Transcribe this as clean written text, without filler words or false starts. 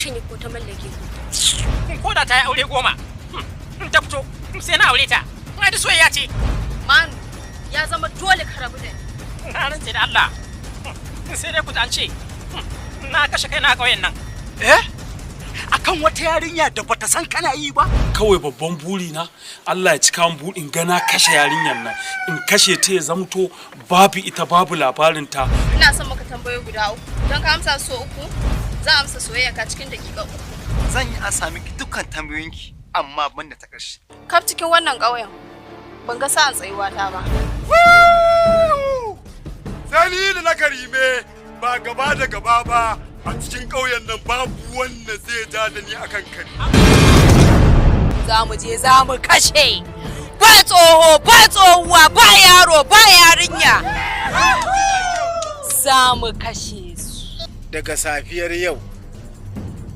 Cinye ko ta mallake ku. Ko da ta yi aure 10, ta fito sai na aure ta. Ai da soyayya ce. Manu, ya zama dole ka rabu da ni. Na rantse da Allah. Sai dai ku ji an ce na kashe kaina a ƙauyen nan. Eh? Akan wata yarinya da bata san kana yi ba? Kawai babban buri na, Allah ya cika min burin gana kashe yarinyar nan, in kashe ta ya zamto babu ita, babu labarin ta. Ina son maka tambayoyi guda uku. Don ka amsa so uku, za a amsa soyayya ka cikin dakika 3. Zan yi ansa miki dukkan tambayoyinki, amma banda ta ƙarshe. Kaf cikin wannan ƙauyen ban ga sa'an tsayuwa ta ba. Sani da na Karime ba gaba da gaba ba, a cikin ƙauyen nan babu wanda zai ja da ni akan kari. Za mu je za mu kashe, ba tsoho, ba tsohuwa, ba yaro, ba yarinya, za mu kashe su. Daga safiyar yau.